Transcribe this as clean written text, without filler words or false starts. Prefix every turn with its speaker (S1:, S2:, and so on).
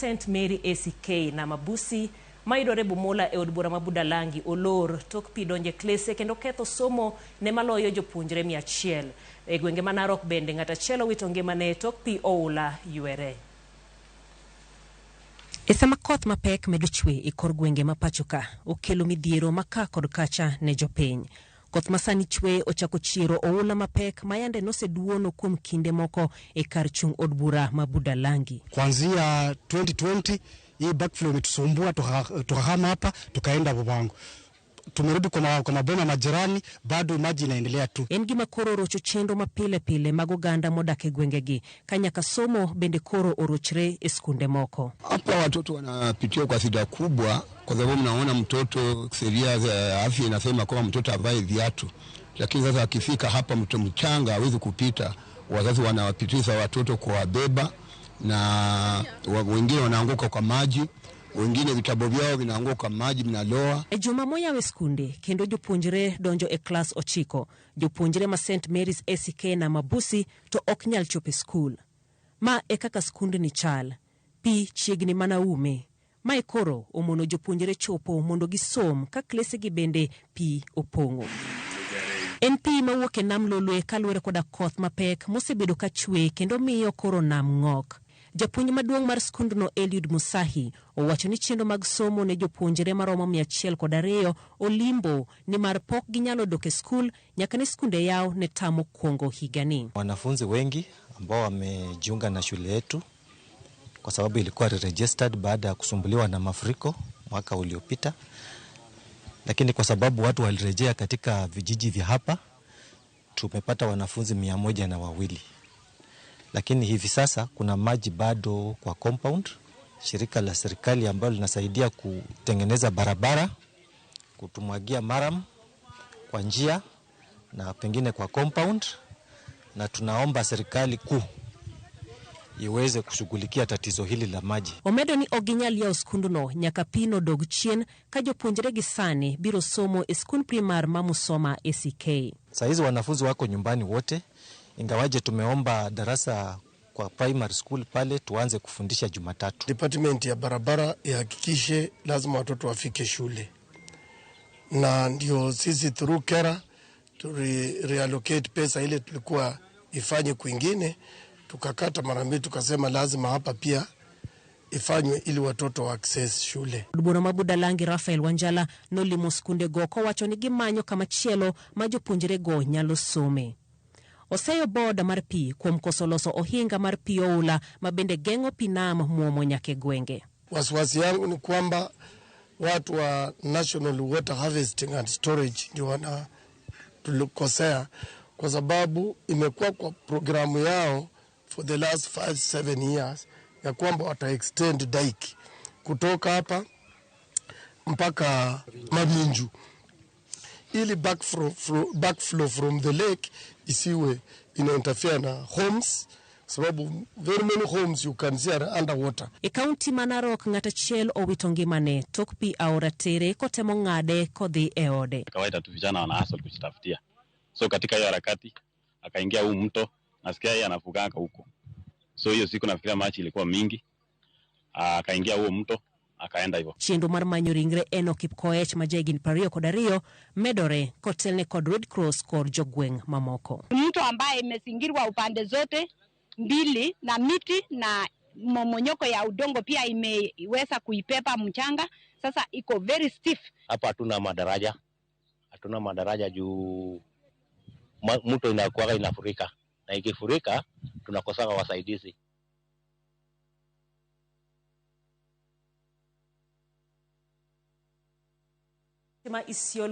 S1: St Mary ACK na Mabusi mayudore Bumula e od bura ma Budalangi olor tok pi donjo e klese kendo ketho somo ne maloyo jopuonjre 100. E gwenge ma Narok bende ng'at achiel owito ngimane tok pi oula ywere. E sama koth mapek medo chwe e kor gwenge ma pacho ka, okelo midhiero ma ka kod kacha ne jopiny. Koth masani chwe ochako chiero oula mapek ma yande noseduono kuom kinde moko e kar chung' od bura ma Budalangi.
S2: Kuanzia 2020 hii backflow imetusumbua, tukahama hapa tukaenda Bubango, tumerudi kwa maboma majirani, bado maji inaendelea tu.
S1: En gima koro orocho chenro mapile pile mag oganda modak e gwengegi ka nyaka somo bende koro orochre e skunde moko.
S3: Hapa watoto wanapitia kwa shida kubwa, kwa sababu mnaona mtoto, sheria za afya inasema kwamba mtoto avae viatu, lakini sasa akifika hapa mto mchanga hawezi kupita. Wazazi wanawapitisha watoto kuwabeba, na wengine wanaanguka kwa maji, wengine vitabu vyao vinaanguka kwa maji, vinaloa.
S1: E juma moyaw e skunde kendo jopuonjre donjo e klas 9. Jopuonjre ma St Mary's ACK na Mabusi to ok nyal chopo e skul. Ma e kaka skundni chal. Pi chiegni mana ume. Mae koro omono jopuonjre chopo mondo gisom ka klesegi bende pi opong'o. En pi mawuok e nam Lolwe kaluwore koda koth mapek mosebedo ka chwe kendo miyo koro nam ng'ok. Japuonj maduong' mar skundno Eliud Musahi owacho ni chenro mag somo ne jopuonjre maromo 102 olimbo nimar pok ginyalo dok e skul nyaka ne skunde yaw ne tam mokwongo higani.
S4: Wanafunzi wengi ambao wamejiunga na shule yetu kwa sababu ilikuwa re-registered baada ya kusumbuliwa na mafuriko mwaka uliopita, lakini kwa sababu watu walirejea katika vijiji vya hapa tumepata wanafunzi 102. Lakini hivi sasa kuna maji bado kwa compound. Shirika la serikali ambalo linasaidia kutengeneza barabara, kutumwagia maram kwa njia na pengine kwa compound, na tunaomba serikali kuu iweze kushughulikia tatizo hili la maji.
S1: Omedo ni ok ginyal yawo skundno nyaka pi no dog chien ka jopuonjre gi sani biro somo e skund primar ma Musoma ACK.
S4: Saa hizi wanafunzi wako nyumbani wote, ingawaje tumeomba darasa kwa primary school pale tuanze kufundisha Jumatatu.
S5: Department ya barabara ihakikishe lazima watoto wafike shule, na ndio sisi through KeRRA tuli reallocate pesa ile tulikuwa ifanye kwingine, tukakata mara mbili, tukasema lazima hapa pia ifanywe ili watoto wa access shule.
S1: Od bura ma Budalangi Raphael Wanjala nolimo skunde go kowacho ni gimanyo kama chielo ma jopuonjre go nyalo some. Oseyo boda mar pi kuom koso loso ohinga mar pi oula ma bende geng'o pi nam muomo nyaka e gwenge.
S5: Wasiwasi yangu ni kwamba watu wa National Water Harvesting and Storage ndio wana tulikosea, kwa sababu imekuwa kwa programu yao for the last 5-7 years ya kwamba wata extend dike kutoka hapa mpaka Maminju ili backflow from the lake isiwe ina interfere na homes, sababu very many homes you can see are underwater.
S1: E kaunti ma Narok ng'at achiel owito ngimane tok pi aora tere kotemo ng'ade kodhi e ode.
S6: Kawaida tu vijana wana hustle kujitafutia, so katika hiyo harakati akaingia huu mto, nasikia yeye anafuganga huko, so hiyo siku nafikiria maji ilikuwa mingi, akaingia huo mto akaenda hivyo.
S1: Chenro mar manyo ringre Enock Kipkoech ma jahigni 22 medore kotelne kod Red Cross kod jogweng' mamoko.
S7: Mto ambaye imezingirwa upande zote mbili na miti na momonyoko ya udongo pia imeweza kuipepa mchanga, sasa iko very stiff.
S8: Hapa hatuna madaraja, hatuna madaraja juu mto inakuwa inafurika, na ikifurika tunakosa wasaidizi.
S1: Ma Isiolo.